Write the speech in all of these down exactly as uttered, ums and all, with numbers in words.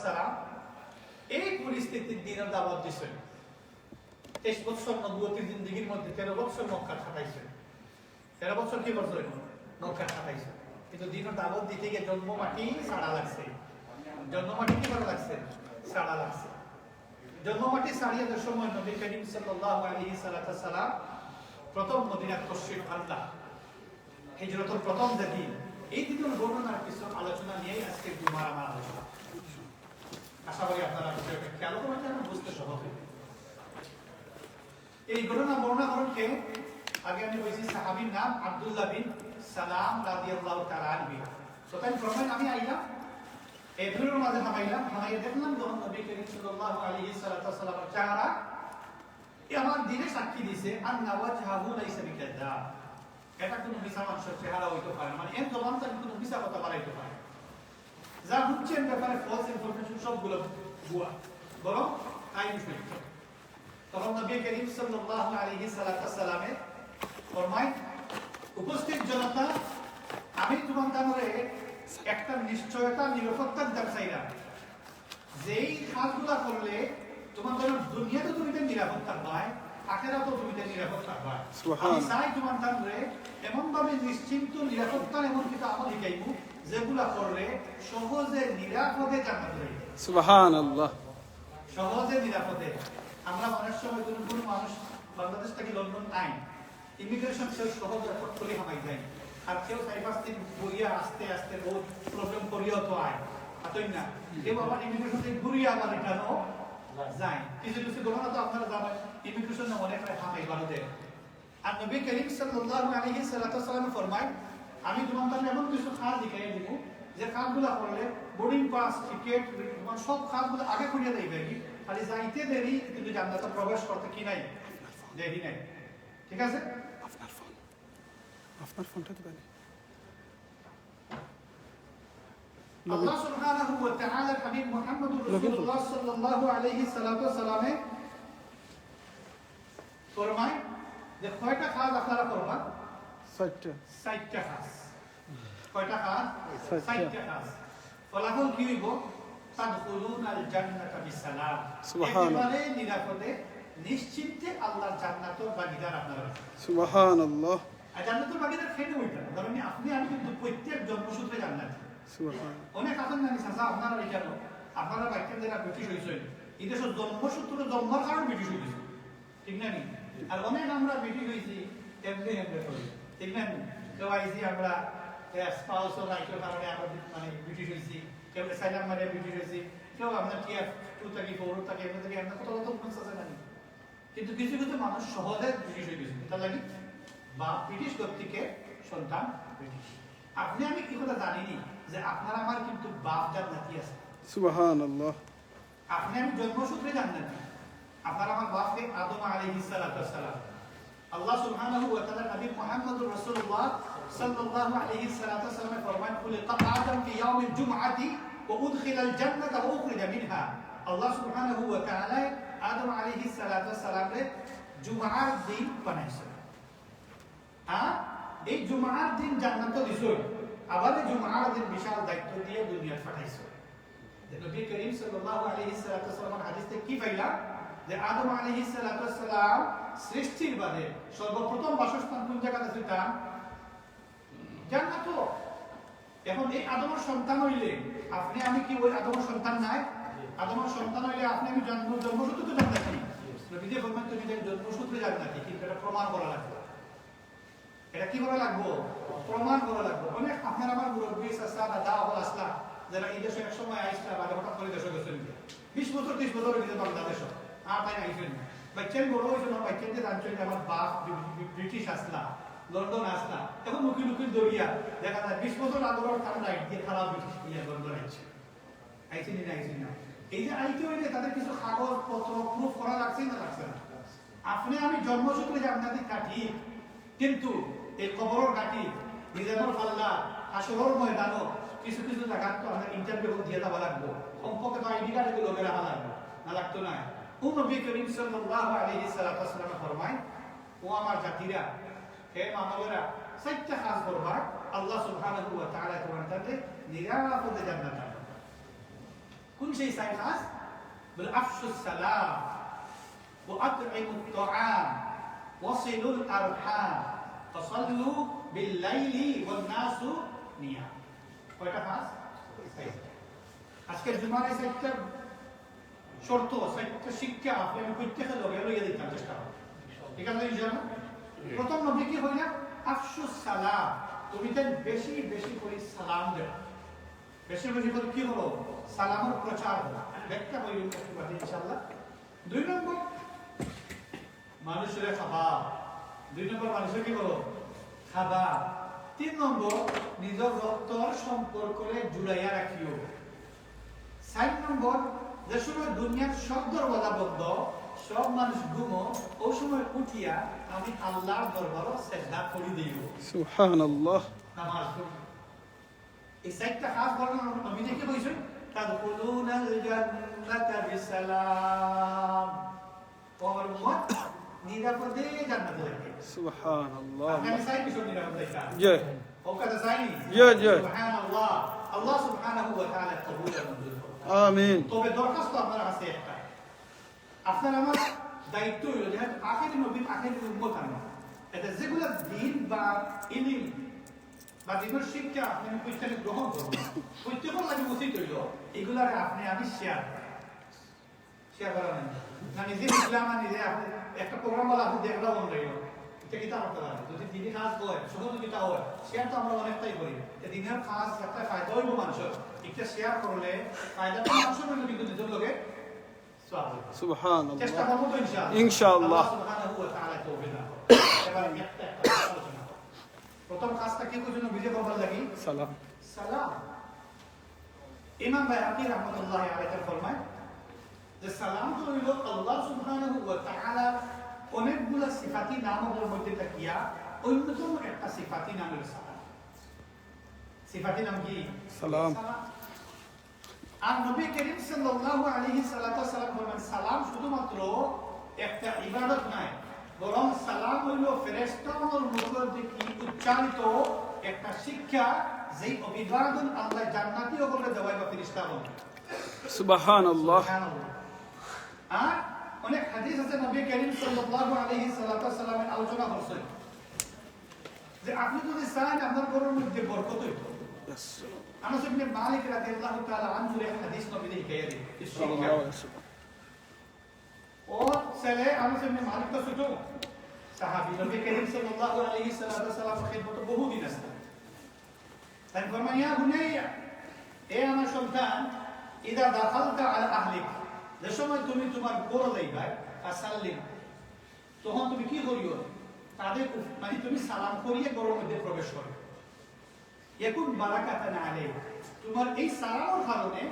সালাম এই পরিস্থিতিত দ্বীনর দাওয়াত দিছইন। তেইশ বছর নবুয়তির জিন্দেগির মধ্যে তেরো বছর মক্কা খাটাইছইন। তেরো বছর কি করছইন? মক্কা খাটাইছইন। কিন্তু দ্বীনর দাওয়াত দিতে গিয়া জন্ম মাটি ছাড়া লাগছে। জন্ম মাটি কি করা লাগছে? ছাড়া লাগছে। জন্ম মাটি ছাড়িয়া যে সময় নবী করিম সাল্লাল্লাহু আলাইহি সালাতু সালাম প্রথম মদিনাত তশরিফ আনলা, হিজরতর প্রথম যে দিন, এই দিনর ঘটনার কিছু আলোচনা নিয়েই আজকে জুমার আমার আলোচনা। আশা করি আপনারা বিষয়টা খেয়াল করবেন, যেন বুঝতে সহজ হয়। এই ঘটনা বর্ণনা করেন কে? আগে আমি বলছি সাহাবীর নাম আব্দুল্লাহ বিন সালাম রাদিয়াল্লাহু তাআলা আনহু। তো তাই ফরমাইন, আমি আইলাম, এ ভিড়ের মাঝে হামাইলাম, হামাইয়া দেখলাম যখন নবী করিম সাল্লাল্লাহু আলাইহি সাল্লাতু ওয়াসাল্লামের চেহারা, এ আমার দিলে সাক্ষী দিছে, আন্না ওয়াজহাহু লাইসা বিকাযযাব। এটা কোনো মিছা মানুষের চেহারা হইতে পারে না, মানে এর জবান থেকে কোনো মিছা কথা বাড়াইতে পারে না। যা হচ্ছে এর ব্যাপারে ফলস ইনফরমেশন সবগুলো ভুয়া, বরং কাহিনী সত্য। তখন নবী করিম সাল্লাল্লাহু আলাইহি সাল্লাতু ওয়াসাল্লামে ফরমায়, উপস্থিত জনতা, আমি তোমার কামড়ে একটা নিশ্চয়তা, নিরাপত্তা দিতে চাইলাম। যেই কাজগুলা করলে তোমার জন্য দুনিয়াতে তুমি নিরাপদ থাকবায়, আখেরাতেও তুমি নিরাপদ থাকবায়। সুবহান। আমি চাই তোমার কামড়ে এমন ভাবে নিশ্চিন্ত নিরাপত্তা এমন কিছু আমল শিখাইবো, যেগুলা করলে সহজে নিরাপদে জান্নাতে যাইবে। সুবহানাল্লাহ। সহজে নিরাপদে। আমরা অনেক সময় কোনো কোনো মানুষ বাংলাদেশ থেকে লন্ডন আইন, ইমিগ্রেশন সেল সহজে ফট করে হামাই যায়। আর কেউ চার পাঁচ দিন ঘুরিয়া আস্তে আস্তে বহুত প্রবলেম করিয়াও তো আয়, আতই না? কেউ আবার ইমিগ্রেশন থেকে ঘুরিয়া আবার রিটার্নও যায়। কিছু কিছু ঘটনা তো আপনারা জানেন, ইমিগ্রেশন অনেক হামাই ভারতে। আর নবী করিম সাল্লাল্লাহু আলাইহি সাল্লাতু ওয়াসাল্লাম ফরমায়, আমি তোমার কাছে এমন কিছু কাজ শিখাই দিব, যে কাজগুলা করলে বোর্ডিং পাস, টিকিট, তোমার সব কাজগুলো আগে করিয়া দেবে কি, খালি যাইতে দেরি, কিন্তু জান্নাতে প্রবেশ করতে কি নাই? দেরি নাই। ঠিক আছে? আপনার ফোন, আপনার ফোনটা দিবেন। আল্লাহ সুবহানাহু ওয়া তাআলার হাবিব মুহাম্মদুর রাসূলুল্লাহ সাল্লাল্লাহু আলাইহি সাল্লাতু ওয়াসাল্লামে ফরমায় যে কয়টা কাজ আপনারা করবা? চারটা। চারটা কাজ। কয়টা কাজ? চারটা। চারটা কাজ। ফলাফল কি হইব? তাদখুলুনাল জান্নাতা বিসালাম। সুবহানাল্লাহ। একেবারে নিরাপদে, নিশ্চিন্তে আল্লাহর জান্নাতের ভাগীদার আপনারা। সুবহানাল্লাহ। আর জান্নাতের ভাগীদার কেনে হইতা? কারণ আপনি আমি কিন্তু প্রত্যেক জন্মসূত্রে জান্নাতি। সুবহানাল্লাহ। অনেক আছেন নানি চাচা, আপনারা এখানে, আপনারা বাইচ্চা যারা ব্রিটিশ হইছেন, এই দেশের জন্মসূত্রে জন্মর কারণ ব্রিটিশ হইছে। ঠিক না নি? আর অনেক আমরা ব্রিটিশ হইছি, এমনি এমনি করি। ঠিক না নি? কেউ আইছি আমরা, এ, স্পাউসর রাইটর কারণে আমরা বি-, মানে ব্রিটিশ হইছি, কেউ অ্যাসাইলাম মানে ব্রিটিশ হইছি, কেউ আমরা টিএফ টু থাকি, ফোর থাকি, এমনি থাকি, আমরা কত কত মানুষ আছে না নি? কিন্তু কিছু কিছু মানুষ সহজে ব্রিটিশ হয়ে গেছে। তার লাগি বাপ ব্রিটিশ, গতিকে সন্তান ব্রিটিশ। আপনি আমি কি কথা জানিনি যে আপনার আমার কিন্তু বাপ জান্নাতি আছে। সুবহানাল্লাহ। আপনি আমি জন্মসূত্রে জান্নাতি। আপনার আমার বাপ কে? আদম আলাইহিস সালাতু ওয়াস সালাম। আল্লাহ সুবহানাহু ওয়া তাআলা নবী মুহাম্মদুর রাসূলুল্লাহ সাল্লাল্লাহু আলাইহি সালাতু ওয়াস সালামে ফরমান, খুলিকা আদম ফি ইয়াউমিল জুমআতি ওয়া উদখিলাল জান্নাতা ওয়া উখরিজা মিনহা। আল্লাহ সুবহানাহু ওয়া তাআলা আদম আলাইহিস সালাতু ওয়াস সালামরে জুমার দিন বানাইছেন। আর এই জুমার দিন জান্নাত দিছইন, আবার এই জুমার দিন বিশাল দায়িত্ব দিয়ে দুনিয়াত পাঠাইছইন। যে নবী করিম সাল্লাল্লাহু আলাইহি সাল্লাতু ওয়াস সালামের হাদিস থেকে কি পাইলাম? যে আদম আলাইহিস সালাতু ওয়াস সালাম সৃষ্টির বাদে সর্বপ্রথম বাসস্থান কোন জায়গাতে ছিল? জান্নাত। এখন এই আদমের সন্তান হইলে আপনি আমি কি ওই আদমের সন্তান নাই? আদমের সন্তান হইলে আপনি আমি জন্ম, জন্মসূত্রে তো জান্নাতি। নবীজি ফরমান, তুমি যে জন্মসূত্রে জান্নাতি, কিন্তু এটা প্রমাণ করা লাগবে। এটা কি করা লাগবো? প্রমাণ করা লাগবো। অনেক আপনার আমার মুরব্বী, চাচা, দাদা, অকল আসলা, যারা এই দেশে এক সময় আইসলা, বাদে হঠাৎ করে দেশে গেছেন। বিশ বছর, ত্রিশ বছর হয়ে গেছে বাংলাদেশে, আর তাই আইসেন না। বাচ্চাই বড় হয়েছে না, বাচ্চাই যে জানছেন যে আমার বাপ ব্রি-, ব্রি-, ব্রিটিশ আসলা, লন্ডন আসলা, এখন উকিল উকিল দরিয়া, দেখা যায় বিশ বছর আগর তার রাইট দিয়ে খারাপ ব্রিটিশ নিয়ে লন্ডন আইছে। আইছে নি না, আইছে না? এই যে আইতে হইলে তাদের কিছু কাগজপত্র প্রুফ করা লাগছে না, লাগছে না? আপনি আমি জন্মসূত্রে জান্নাতি কাটি, কিন্তু এই কবরর কাটি, মিজানুল ফাল্লা, হাশরর ময়দানও কিছু কিছু জায়গাত তো আমরা ইন্টারভিউ দিয়ে যাওয়া লাগবো। কমপক্ষে তো আইডি কার্ড এগুলো বের হওয়া লাগবো, না লাগতো না? ও নবী করিম সাল্লাল্লাহু আলাইহি সাল্লাতু ওয়াস সালাম ফরমায়, ও আমার জাতিরা, হে মানবেরা, চারটা কাজ করবা, আল্লাহ সুবহানাহু ওয়া তাআলা তোমার তাতে নিরাপদে জান্নাত দান করবেন। কোন সেই চাইর কাজ? বলে, আফশুস সালাম, ওয়া আতইমুত তাআম, ওয়াসিলুল আরহাম, ওয়া সাল্লু বিল লাইলি ওয়ান নাসু নিয়াম। কয়টা কাজ? আজকে জুমার এই চাইরটা শর্ত, চাইরটা শিক্ষা আপনি আমি প্রত্যেকের লগে লইয়া দিতাম চেষ্টা করব। ঠিক আছে, ইনশাআল্লাহ? প্রথম নবী কি কইলা? আফশুস সালাম, তুমি তাই বেশি বেশি করে সালাম দেও। বেশি বেশি করে কি হলো? সালামর প্রচার হলো। আমি ব্যাখ্যা করি একটু বাদে ইনশাআল্লাহ। দুই নম্বর, মানুষরে খাবা। দুই নম্বর, মানুষরে কি করো? খাবা। তিন নম্বর, নিজর রক্তর সম্পর্করে জুড়াইয়া রাখিও। চাইর নম্বর, যে সময় দুনিয়ার সব দরওয়াজা বন্ধ, সব মানুষ ঘুমো, ওই সময় উঠিয়া আমি আল্লাহর দরবারও সেজদা করি দিও। সুবহানাল্লাহ। নামাজ পড়ি। এই চাইরটা কাজ বর্ণনা নবীজি কি কইছইন? তাদখুলুনাল জান্নাতা বিসালাম। ও আমার উম্মত, নিরাপদে জান্নাতে যাইবে। সুবহানাল্লাহ। আপনি আমি চাই কিশোর নিরাপদে যাইতা? জি। ও কথা চাই? জি, জি। সুবহানাল্লাহ। আল্লাহ সুবহানাহু ওয়া তাআলা কবুল আর মঞ্জুর করুন। আমিন। তবে দরখাস্ত আপনার কাছে একটা। আপনার আমার দায়িত্ব হইল, যেহেতু আখেরি নবীর আখেরি উম্মত আমরা, এটা যেগুলা দ্বীন বা ইলিম বা দ্বীনের শিক্ষা আপনি আমি প্রত্যেকে গ্রহণ করবেন, প্রত্যেকের লাগে উচিত হইল এগুলারে আপনি আমি শেয়ার করা। শেয়ার করা নাই না, নিজে বুঝলাম আর নিজে আপনি একটা প্রোগ্রাম বলে আপনি দেখলাম অনলাইনে, এটা কিতা করতে পারে? যদি দ্বীনি কাজ হয়, সহযোগিতা হয়, শেয়ার তো আমরা অনেকটাই করি। এই দ্বীনের কাজ একটা ফায়দা হইব মানুষের, একটা শেয়ার করলে ফায়দা তো মানুষের হইল, কিন্তু নিজের লগে সওয়াব হইব। সুবহানাল্লাহ। চেষ্টা করবো তো ইনশাআল্লাহ। ইনশাআল্লাহ। আল্লাহ সুবহানাহু ওয়া তাআলা তৌফিক দান করুন। এবার একটা একটা আলোচনা করব। প্রথম কাজটা কি করছেন নবীজি করবার লাগি? সালাম। সালাম। ইমাম বাইহাকী রহমতুল্লাহি আলাইহি ফরমায় যে সালাম তো হইল আল্লাহ সুবহানাহু ওয়া তাআলার অনেকগুলা সিফাতি নামর মধ্যে থাকিয়া অন্যতম একটা সিফাতি নাম হইল সালাম। সিফাতি নাম কি? সালাম। সালাম। আর নবী করিম সাল্লাল্লাহু আলাইহি সাল্লাতু ওয়াসাল্লাম ফরমান, সালাম শুধুমাত্র একটা ইবাদত নয়, বরং সালাম হইল ফেরেশতাগণর মুখ থেকে উচ্চারিত একটা শিক্ষা, যেই অভিবাদন আল্লাহ জান্নাতি অকলরে দেওয়ায় বা ফেরেশতাগণ। সুবহানাল্লাহ। সুবহানাল্লাহ। আর অনেক হাদিস আছে নবী করিম সাল্লাল্লাহু আলাইহি সাল্লাতু ওয়াসাল্লামে আলোচনা করছেন যে আপনি যদি চান আপনার ঘরের মধ্যে বরকত হইতো। আনাস ইবনে মালিক রাদিয়াল্লাহু তাআলা আনহুর এক হাদিস নবীজি হিকাইয়া দিন। ও ছেলে আনাস ইবনে মালিক তো ছোট সাহাবী, নবী করিম সাল্লাল্লাহু আলাইহি সাল্লাতু ওয়াসাল্লামর খিদমতে বহুদিন আছে। তাই ফরমাইয়া, বুনাইয়া, এ আমার সন্তান, ইদা দাখালতা আলা আহলিক, যে সময় তুমি তোমার ঘরো যাইবায়, ফাসাল্লিম, তখন তুমি কি করিও? তাদের উপ-, মানে তুমি সালাম করিয়া ঘরর মধ্যে প্রবেশ করো। ইয়াকুন বারাকাতান আলাইক, তোমার এই সালামর কারণে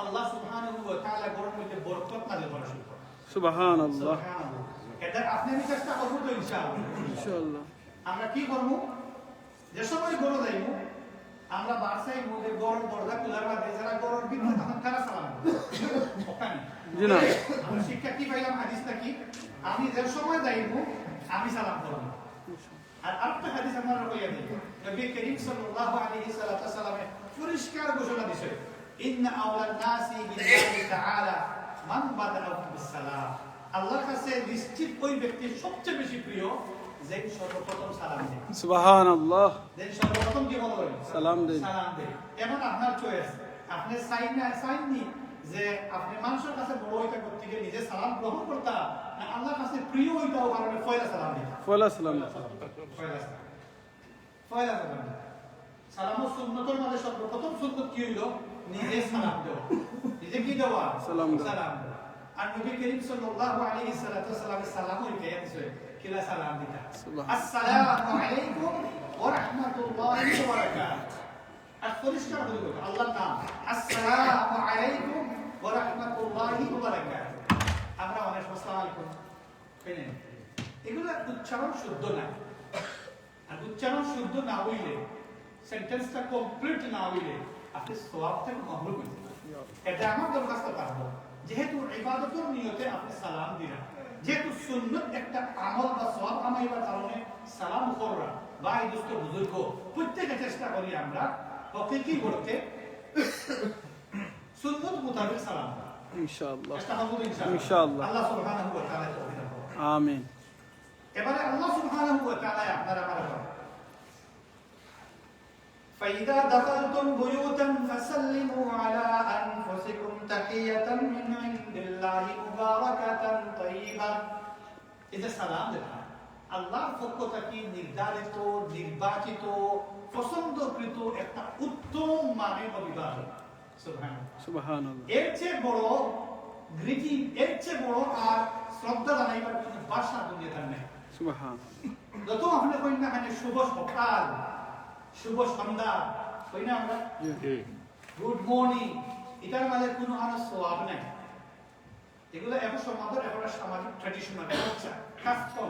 আল্লাহ সুবহানাহু ওয়া তাআলা ঘরর মধ্যে বরকত নাযিল করা শুরু করে। সুবহানাল্লাহ। সুবহানাল্লাহ। এটা আপনি আমি চেষ্টা করবো তো ইনশাআল্লাহ। ইনশাআল্লাহ। আমরা কি করবো? যে সময় ঘরো যাইমু, আমরা বাসায় মুখে ঘরর দরজা খোলার বাদে যারা ঘরর ভিতরে তখন তারা সালাম করবো। ওখানে। জি না। আমরা শিক্ষা কি পাইলাম হাদিস থাকি? আমি যে সময় যাইমু, আমি সালাম করবো। আর আরেকটা হাদিস আপনারা কইয়া দিই, নবী করিম সাল্লাল্লাহু আলাইহি সাল্লাতু ওয়াসাল্লামে পরিষ্কার ঘোষণা দিছে, ইন্না আওলান নাসি বিল্লাহি তাআলা মান বাদাআহুম বিস সালাম। আল্লাহর কাছে নিশ্চিত ওই ব্যক্তি সবচেয়ে বেশি প্রিয়, যে সর্বপ্রথম সালাম দেয়। সুবহানাল্লাহ। যে সর্বপ্রথম কি বলবেন? সালাম দেয়। সালাম দেয়। এখন আপনার চয়েস, আপনি চাইন না, চাইননি যে আপনি মানুষের কাছে বড় হইতা করতে গিয়ে নিজে সালাম গ্রহণ করতা, না আল্লাহর কাছে প্রিয় হইতা ও কারণে পয়লা সালাম দিতা? পয়লা সালাম। পয়লা সালাম। পয়লা সালাম। সালামর সুন্নতর মাঝে সর্বপ্রথম সুন্নত কি হইল? নিজে সালাম দেওয়া। নিজে কি দেওয়া? সালাম দেওয়া। সালাম দেওয়া। আর নবী করিম সাল্লাল্লাহু আলাইহি সাল্লাতু ওয়াসাল্লামে সালামও হিকাইয়া দিছে, কিলা সালাম দিতা। সুবহান। আসসালামু আলাইকুম ওয়া রাহমাতুল্লাহি ওয়া বারাকাতুহু। আর পরিষ্কার করে বলবো, আল্লাহর নাম, আসসালামু আলাইকুম ওয়া রাহমাতুল্লাহি ওয়া বারাকাতুহু। আমরা অনেক সময় আসসালামু আলাইকুম, তাই না? এগুলো উচ্চারণ শুদ্ধ না। আর উচ্চারণ শুদ্ধ না হইলে, সেন্টেন্সটা কমপ্লিট না হইলে, আপনি সওয়াব থেকে মাহরুম হইতে পারেন। এটা আমার দরখাস্ত থাকবো। যেহেতু ইবাদতের নিয়তে আপনি সালাম দিলেন, যেহেতু সুন্নত একটা আমল বা সওয়াব কামাইবার কারণে সালাম কররা, ভাই, দোস্ত, বুজুর্গ, প্রত্যেকে চেষ্টা করি আমরা হকিকি করতে সুন্নত মোতাবেক সালাম। ইনশাআল্লাহ। চেষ্টা করবো তো ইনশাআল্লাহ। ইনশাআল্লাহ। আল্লাহ সুবহানাহু ওয়া তাআলা তৌফিক দান করুন। আমিন। এবারে আল্লাহ সুবহানাহু ওয়া তাআলা আপনারা আমার فإذا دخلتم بيوتا فسلموا على أنفسكم تحية من عند الله مباركة طيبة। এই যে সালাম লেখা, আল্লাহর পক্ষ থেকে নির্ধারিত, নির্বাচিত, পছন্দকৃত একটা উত্তম মানের অভিবাদন। সুবহানাল্লাহ। সুবহানাল্লাহ। এর চেয়ে বড় গ্রিটিং, এর চেয়ে বড় আর শ্রদ্ধা জানাইবার কোনো ভাষা দুনিয়াতে আর নাই। সুবহানাল্লাহ। যত আপনি কইন না কেন, শুভ সকাল, শুভ সন্ধ্যা, কই না আমরা? জি। গুড মর্নিং, এটার মাঝে কোনো আর সওয়াব নাই। এগুলো এখন সমাজের এখন সামাজিক ট্র্যাডিশনাল কালচার, কাস্টম।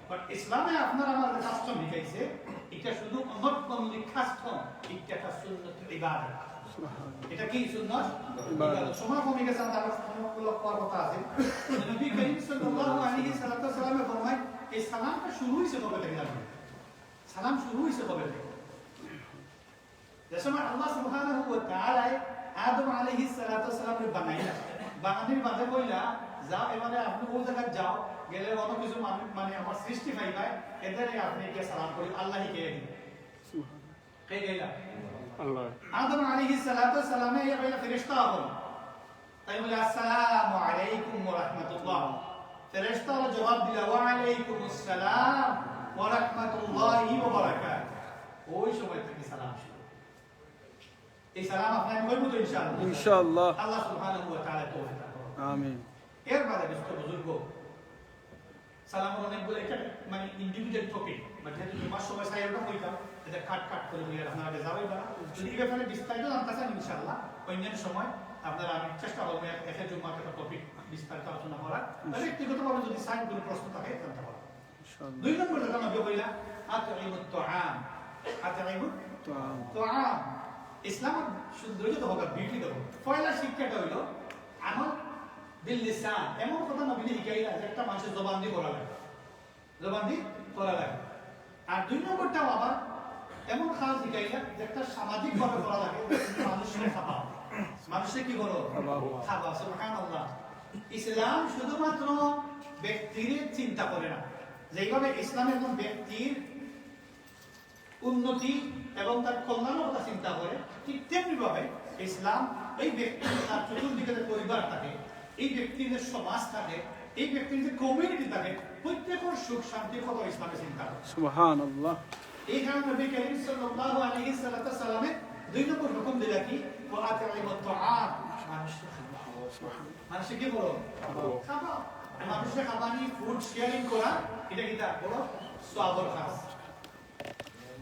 বাট ইসলামে আপনার আমার কাস্টম শিখাইছে, এটা শুধু not only custom, এটা একটা সুন্নত ইবাদত। এটা কি সুন্নত? ইবাদত। সময় কমে গেছে, আমরা আরো সময় লক্ষ্য করার কথা আছে। নবী করিম সাল্লাল্লাহু আলাইহি সাল্লাতু ওয়াসাল্লামে ফরমায়, এই সালামটা শুরু হইছে কবে থেকে জানেন? সালাম শুরু হইছে কবে থেকে? যে সময় আল্লাহ সুবহানাহু ওয়া তাআলা আদম আলাইহিস সালাতু ওয়াস সালামরে বানাইলা, বানানির বাদে কইলা, "যাও, এবারে আপনি ওই জায়গায় যাও, গেলে অন্য কিছু মানুষ, মানে, আমার সৃষ্টি পাইবায়, এদের আপনি গিয়ে সালাম করি, আল্লাহ কে দিন।" কে গেলা? আল্লাহ। আদম আলাইহিস সালাতু ওয়াস সালামে ইয়া কইলা, "ফেরেশতা হল।" তাই বলে, "আসসালামু আলাইকুম ওয়া রাহমাতুল্লাহ।" ফেরেশতা হল জবাব দিলা, "ওয়া আলাইকুমুস সালাম ওয়া রাহমাতুল্লাহি ওয়া বারাকাতুহু।" ওই সময় থেকে সালাম শুরু। এই সালাম আপনার কইব তো ইনশাআল্লাহ? ইনশাআল্লাহ। আল্লাহ সুবহানাহু ওয়া তাআলা তৌফিক দান করুন। আমিন। এর বাদে দোস্ত বুজুর্গ, সালামর অনেকগুলো, এটা মানে ইন্ডিভিজুয়াল টপিক, বাট যেহেতু জুমার সময় সাহেবরা কইতাম, এটা কাট কাট করে বলি, আপনারা যাবেন না। যদি এই ব্যাপারে বিস্তারিত জানতে চান, ইনশাআল্লাহ, অন্যান্য সময় আপনারা, আমি চেষ্টা করবো এক, একটা জুমার একটা টপিক বিস্তারিত আলোচনা করার। আর ব্যক্তিগতভাবে যদি সাইন কোনো প্রশ্ন থাকে, জানতে পারবো। ইনশাআল্লাহ। দুই নম্বর যেটা নবী কইলা, আতইমুত তাআম। আতইমুত তাআম। তাআম। ইসলামর সৌন্দর্য তো হোক, বিউটি দেখো। পয়লা শিক্ষাটা হইলো আমল বিল লিসান। এমন কথা নবী শিখাইলা যে একটা মানুষের জবান দিয়ে করা লাগে। জবান দিয়ে করা লাগে। আর দুই নম্বরটাও আবার এমন কাজ শিখাইলা যে একটা সামাজিকভাবে করা লাগে, মানুষকে খাওয়া। মানুষকে কি করো? খাওয়া। খাওয়া, সুবহানাল্লাহ। ইসলাম শুধুমাত্র ব্যক্তির চিন্তা করে না। যেইভাবে ইসলাম একজন ব্যক্তির উন্নতি এবং তার কল্যাণের কথা চিন্তা করে, ঠিক তেমনিভাবে ইসলাম এই ব্যক্তির তার চতুর্দিকে যে পরিবার থাকে, এই ব্যক্তির যে সমাজ থাকে, এই ব্যক্তির যে কমিউনিটি থাকে, প্রত্যেকের সুখ শান্তির কথা ইসলামে চিন্তা করে। সুবহানাল্লাহ। এই কারণে নবী করিম সাল্লাল্লাহু আলাইহি সাল্লাতু সাল্লামে দুই নম্বর হুকুম দিলা কি? "ওয়া আতইমুত তাআম।" মানুষকে খাওয়াও। মানুষকে কি করো? খাওয়াও। খাওয়াও। মানুষকে খাবানি, ফুড শেয়ারিং করা, এটা কিতা? বড় সওয়াবর কাজ।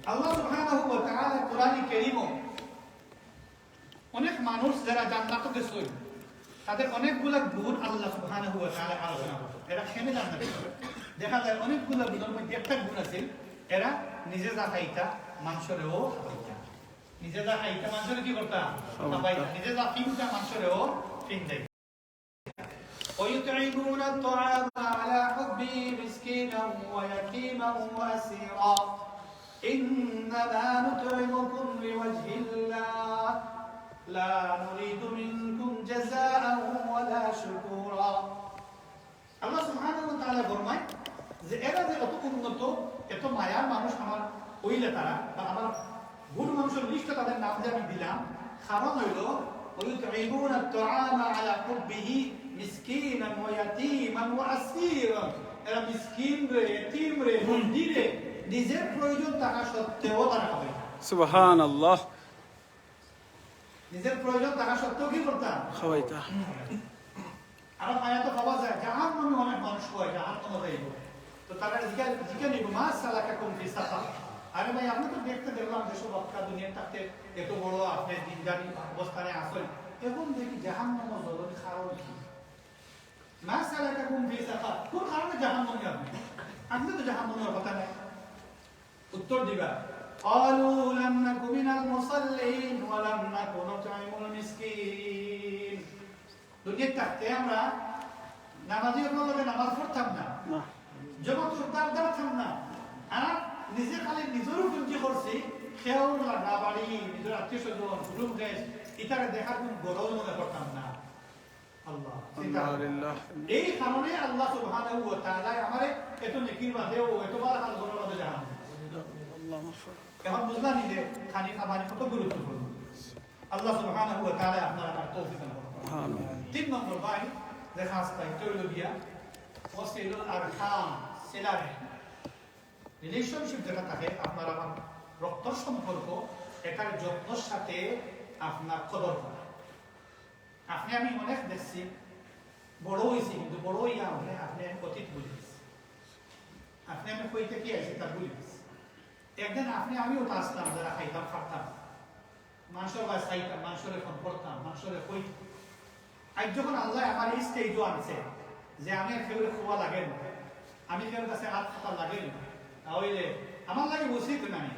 আল্লাহ সুবহানাহু ওয়া তাআলা কোরআনে কারীমো অনেক মানুষ যারা জান্নাতো গেছে, তাদের অনেকগুলা গুণ আল্লাহ সুবহানাহু ওয়া তাআলা আলোচনা করছেন। এরা কেনে জান্নাতো গেছে? দেখা যায় অনেকগুলা গুণের মধ্যে একটা গুণ আছে, এরা নিজে যা খাইতা, মানুষরেও খাওয়াইতা। নিজে যা খাইতা, মানুষরে কি করতা? খাওয়াইতা। খাওয়াইতা। নিজে যা পিনতা, মানুষরেও পিনাইতা। ويطعمون الطعام على حبه مسكينا ويتيما وأسيرا إنما نطعمكم لوجه الله لا نريد منكم جزاء ولا شكورا। আল্লাহ সুবহানাহু ওয়া তাআলা ফরমায় যে এরা যে অত উন্নত, এত মায়ার মানুষ আমার অইলা তারা, বা আমার গুড মানুষের লিস্টে তাদের নাম যে আমি দিলাম, কারণ হইল, ويطعمون الطعام على حبه مسكينا ويتيما وأسيرا। এরা মিসকিন রে, এতিম রে, বন্দি রে, নিজের প্রয়োজন থাকা সত্ত্বেও তারা খাওয়ায়। সুবহানাল্লাহ। নিজের প্রয়োজন থাকা সত্ত্বেও কি করতা? খাওয়াইতা। আর মায়া তো পাওয়া যায়, জাহান্নামে অনেক মানুষ হয়, জাহান্নামে যাইব। তো তারা জিজ্ঞা-, জিজ্ঞাসা নিব, "মা সালাকাকুম ফি সাকার?" আরে ভাই, আপনি তো দেখতে দেখলাম যে সব আপনার দুনিয়ার থাকতে এত বড় আপনি দিনদারি অবস্থানে আছেন, এখন দেখি জাহান্নামে জ্বলন কারণ কি? "মা সালাকাকুম ফি সাকার?" কোন কারণে জাহান্নামে আপনি? আপনি তো জাহান্নামের কথা নাই। উত্তর দিবা, قالوا لم نك من المصلين ولم نك نطعم المسكين। দুনিয়ার থাকতে আমরা নামাজি অকলর লগে নামাজ পড়তাম না, না। জমাতর দাঁড় দাঁড়াতাম না, আর নিজে খালি নিজেরও পুঞ্জি করছি, কেউর লাগা বাড়ি, নিজের আত্মীয় স্বজন, কুটুম দেশ, ইতারে দেখার কোনো গরজ মনে করতাম না। আল্লাহ, চিন্তা করো। এই কারণে আল্লাহ সুবহানাহু ওয়া তাআলা আমারে এত নেকির মাঝে ও এত ভালা কাজ করার মাঝে জাহান। এখন বুঝলাম যে খানি খামানি কত গুরুত্বপূর্ণ। আল্লাহ সুবহানাহু ওয়া তাআলা আপনার আমার তৌফিক দান করুন। আমিন। তিন নম্বর ভাই, যে খাস দায়িত্ব হইল গিয়া ওয়াসিলুল আরহাম, সিলা রহিম। রিলেশনশিপ যেটা থাকে, আপনার আমার রক্তর সম্পর্ক, এটার যত্নর সাথে আপনার কদর করা। আপনি আমি অনেক দেখছি, বড় হইছি, কিন্তু বড় হইয়া আপনি, আপনি আমি অতীত ভুলে গেছি। আপনি আমি কই থাকি আইছি তা ভুলে গেছি। একদিন আপনি আমিও তো আসলাম, যারা খাইতাম, ফারতাম, মানুষের বায় চাইতাম, মানুষের ফোন করতাম, মানুষের কইতাম। আজ যখন আল্লাহ আমার এই স্টেজও আনছে, যে আমি আর কেউরে খোয়া লাগে না, আমি কেউর কাছে আত খাতা লাগে না, তাহলে আমার লাগে উচিত নাই,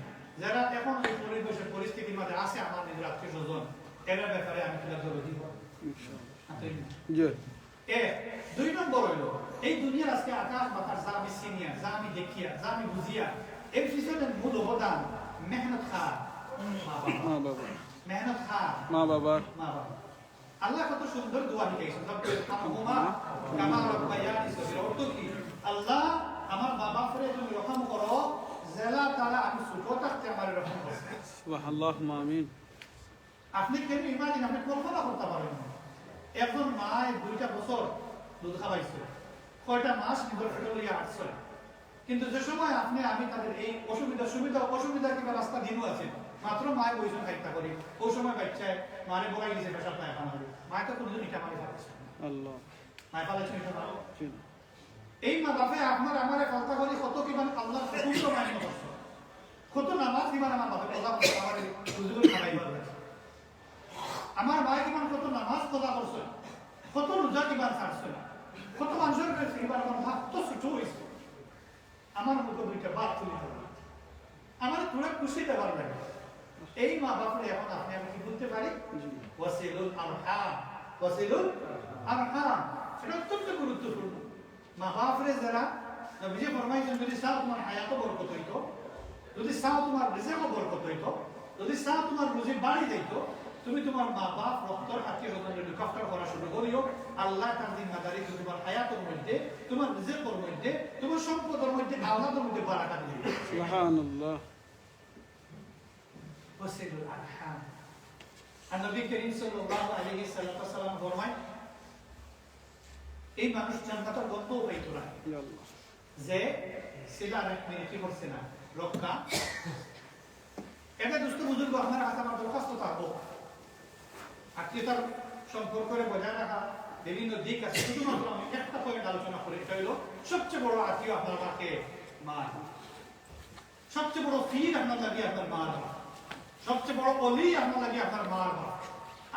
যারা এখন এই পরিবেশের পরিস্থিতির মাঝে আছে, আমার নিজের আত্মীয় স্বজন, এর ব্যাপারে আমি তুলে ধরে দিব। জি। এ, দুই নম্বর হইল, এই দুনিয়ার আজকে আকাশ বাতাস যা আমি চিনিয়া, যা আমি দেখিয়া, যা আমি বুঝিয়া, এর পিছনে মূল অবদান মেহনত খার মা বাবা। মা বাবা। মেহনত খার মা বাবার। মা বাবা। আল্লাহ কত সুন্দর দোয়া শিখাইছেন, "রব্বিরহামহুমা কামা রাব্বায়ানি সগীরা।" অর্থ কি? আল্লাহ, আমার মা বাপরে তুমি রহম করো, যেলা তারা আমি ছোট থাকতে আমার রহম করছে। সুবহানাল্লাহ, আমিন। আপনি কেন ইমাজিন, আপনি কল্পনা করতে পারেন না। একজন মায় দুইটা বছর দুধ খাওয়াইছে, কয়টা মাস নিজের পেটে লইয়া আসছে, কিন্তু যে সময় আপনি আমি তাদের এই অসুবিধা, সুবিধা, অসুবিধা কিংবা রাস্তা দিনও আছে, মাত্র মায় বইছেন খাইতা করি, ওই সময় বাচ্চায় মারে বলাই দিছে পেশাব পায়খানা করি, মায় তো কোনোদিন ইটা মারি ফালাইছে না। আল্লাহ। মায় ফালাইছে ইটা মারি? জি না। এই মা বাপে আপনার আমারে ফালতা করি কত কিমান আল্লাহর হুকুম তো মান্য করছে, কত নামাজ কিমান আমার বাপে কথা বলছে, আমার বুঝুগুলো খাওয়াই পারবে। আমার মায় কিমান কত নামাজ কাজা করছে, কত রোজা কিমান ছাড়ছে, কত মানুষের কাছে কিমান আমার ভাত তো ছুটো হইছে। আমার মুখে দুইটা ভাত তুলি ধরবে, আমার থোড়া খুশি দেওয়ার লাগে। এই মা বাপরে এখন আপনি আমি কি বলতে পারি? জি। ওয়াসিলুল আরহাম, ওয়াসিলুল আরহাম, এটা অত্যন্ত গুরুত্বপূর্ণ। মা বাপরে যারা নবীজি ফরমাইছেন, যদি চাও তোমার হায়াতও বরকত হইতো, যদি চাও তোমার রিজিকও বরকত হইতো, যদি চাও তোমার রুজি বাড়ি যাইতো, তুমি তোমার মা বাপ রক্তর আত্মীয় স্বজনরে look after করা শুরু করিও। আল্লাহ তার জিম্মাদারি তোমার হায়াতর মধ্যে, তোমার রিজিকর মধ্যে, তোমার সম্পদর মধ্যে, আওলাদর মধ্যে বারাকাত দিবে। সুবহানাল্লাহ। ওয়াসিলুল আরহাম। আর নবী করিম সাল্লাল্লাহু আলাইহি ওয়াসাল্লাম ফরমায়, এই মানুষ জান্নাতের গন্ধও পাইতো না। ইয়া আল্লাহ। যে সিলা রহমে কি করছে না, রক্ষা। এটা দোস্ত বুজুর্গ, আপনার কাছে আমার দরখাস্ত থাকবো। আত্মীয়তার সম্পর্করে বজায় রাখা বিভিন্ন দিক আছে, শুধুমাত্র আমি একটা point আলোচনা করি, এটা হইলো সবচেয়ে বড় আত্মীয় আপনার কাছে মা। সবচেয়ে বড় পীর আপনার লাগি আপনার মা বাবা, সবচেয়ে বড় অলি আপনার লাগি আপনার মা বাবা।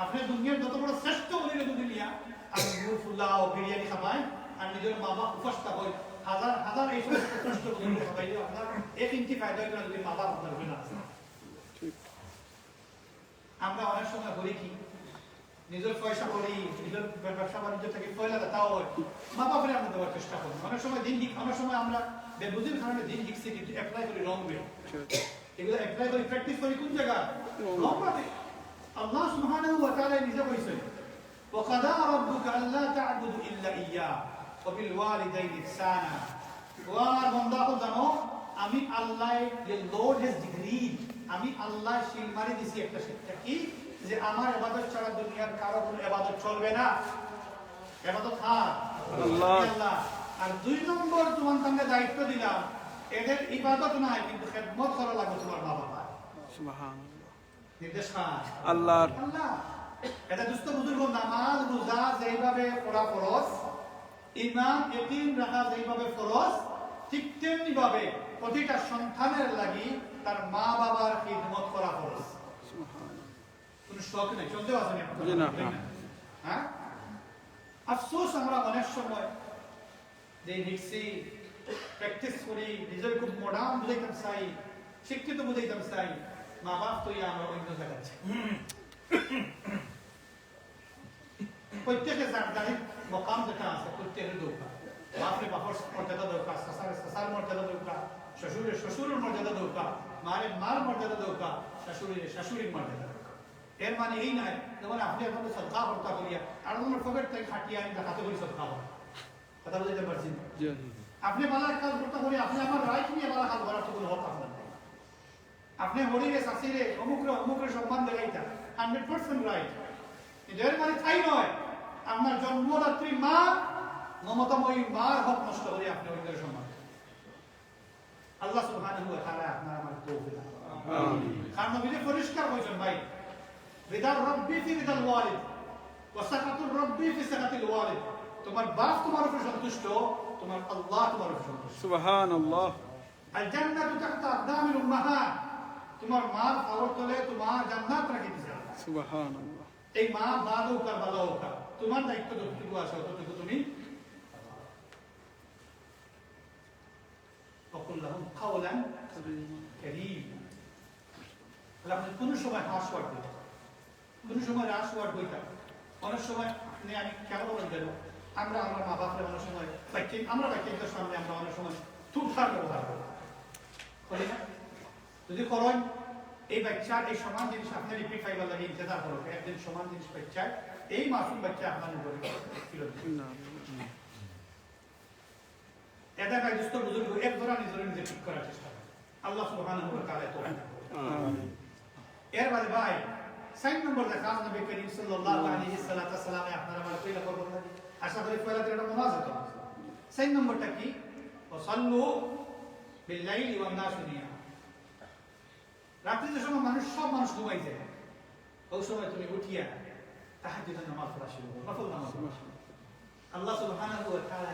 আপনি দুনিয়ার যত বড় শ্রেষ্ঠ অলিরে যদি নিয়া আপনি গুড় ফুলাও বিরিয়ানি খাবাই, আর নিজের মা বাপ উপাস থাকই, হাজার হাজার এই সমস্ত শ্রেষ্ঠ অলিরে খাবাইলে আপনার এক ইঞ্চি ফায়দা হইতো না যদি মা বাপ আপনার উপরে না থাকে। আমরা অনেক সময় করি কি, নিজের পয়সা করি, নিজের ব্যবসা বাণিজ্য থেকে পয়লা তাও হয়, মা বাপরে আমরা দেওয়ার চেষ্টা করি। অনেক সময় দিন শিখ-, অনেক সময় আমরা বেবুঝির কারণে দিন শিখছি কিন্তু apply করি wrong way। এগুলো apply করি, practice করি কোন জায়গা? Wrong way। আল্লাহ সুবহানাহু ওয়া তাআলা নিজে কইছেন, "ওয়া কাদা রাব্বুকা আল্লা তা'বুদু ইল্লা ইয়্যাহু ওয়া বিল ওয়ালিদাইনি ইহসানা।" ও আমার বন্দা, তো জানো, আমি আল্লাহ, the Lord has decreed, আমি আল্লাহ সিল মারি দিছি একটা শিক্ষা কি, যে আমার ইবাদত ছাড়া দুনিয়ার কারো কোনো ইবাদত চলবে না। ইবাদত কার? আল্লাহ। আল্লাহ। আর দুই নম্বর তোমার সামনে দায়িত্ব দিলাম, এদের ইবাদত নাই কিন্তু খেদমত করা লাগবে তোমার মা বাবার। সুবহানাল্লাহ। নির্দেশ কার? আল্লাহর। আল্লাহ। এটা দোস্ত বুজুর্গ, নামাজ রোজা যেইভাবে পড়া ফরজ, ইমাম এতিম রাখা যেইভাবে ফরজ, ঠিক তেমনি ভাবে প্রতিটা সন্তানের লাগি তার মা বাবার খিদমত করা ফরজ। সুবহানাল্লাহ। কোনো শখ নেই, চলতেও আছে না? জি না। হ্যাঁ? আফসোস, আমরা অনেক সময় যে শিখছি, practice করি, নিজের খুব modern বুঝাইতাম চাই, শিক্ষিত বুঝাইতাম চাই, মা বাপ তো ইয়া আমরা অন্য জায়গায় আছি। প্রত্যেকে যার যার মকাম যেটা আছে, প্রত্যেকের দরকার। বাপরে বাপর মর্যাদা দরকার, চাচারে চাচার মর্যাদা দরকার, শ্বশুরে শ্বশুরের মর্যাদা দরকার, মারে মার মর্যাদা দরকার, শাশুড়িরে শাশুড়ির মর্যাদা দরকার। এর মানে এই নায়, যেমন আপনে এখন সদকা করতা করিয়া, আর আমার পকেট থাকি কাটিয়া আনি জাকাত করি সদকা করা। কথা বুঝাইতাম পারছি নি? জি। আপনে ভালা কাজ করতা করিয়া, আপনে আমার রাইট নিয়া ভালা কাজ করার তো কুনু হক আপনার নাই। আপনে হরিরে, চাচিরে, অমুকরে, অমুকরে সম্মান দেখাইতা, হান্ড্রেড পার্সেন্ট রাইট। কিন্তু এর মানে তাই নয়, আপনার জন্মদাত্রী মা, মমতাময়ী মার হক নষ্ট করি আপনে অন্যের সম্মান। আল্লাহ সুবহানাহু ওয়া তাআলা আপনার আমার তৌফিক দান করুন। আমিন। কারণ নবীজি পরিষ্কার কইছইন ভাই, রিদার রব্বি ফি রিদাল ওয়ালিদ, ওয়া সাখাতুর রব্বি ফি সাখাতিল ওয়ালিদ। তোমার বাপ তোমার উপরে সন্তুষ্ট, তোমার আল্লাহ তোমার উপরে সন্তুষ্ট। সুবহানাল্লাহ। আল জান্নাতু তাহতা আকদামিল উম্মাহাত, তোমার মার পাওর তলে তোমার জান্নাত রাখি দিছে আল্লাহ। সুবহানাল্লাহ। এই মা বাদ হোক আর বালা হোক, তোমার দায়িত্ব যতটুকু আছে অতটুকু তুমি। ওয়া কুল লাহুম কাওলান কারীমা। তাহলে আপনি কোনো সময় হার্শ ওয়ার্ড বলবেন, কোনো সময় রাশ ওয়ার্ড বলবেন। অনেক সময় আপনি, আমি কেন বলেন যেন, আমরা আমরা মা বাপরে অনেক সময় বাচ্চা, আমরা বাচ্চাদের সামনে আমরা অনেক সময় তুলফার ব্যবহার করি, করি না? যদি করেন, এই বাচ্চার এই সমান জিনিস আপনি রিপিট পাইবার লাগি ইন্তজার করো, একদিন সমান জিনিস বাচ্চায় এই মাসুম বাচ্চা আপনার উপরে ফিরত দিবে। না। এটা ভাই দোস্ত বুজুর্গ এক ধরা নিজরে নিজে ঠিক করার চেষ্টা করে। আল্লাহ সুবহানাহু ওয়া তাআলা তৌফিক দান করুন। আমিন। এর বাদে ভাই, চার নম্বর যে কাজ নবী করিম সাল্লাল্লাহু আলাইহি সাল্লাতু ওয়াস সালামে আপনারা আমার পয়লা করবেন না? আশা করি পয়লা দিন এটা মনে আছে তো। চার নম্বরটা কি? ওয়া সাল্লু বিল লাইলি ওয়ান নাসু নিয়াম। রাত্রে যে সময় মানুষ, সব মানুষ ঘুমাই যায়, ওই সময় তুমি উঠিয়া তাহাজ্জুদের নামাজ পড়া শুরু করো, নফল নামাজ পড়া শুরু করো। আল্লাহ সুবহানাহু ওয়া তাআলা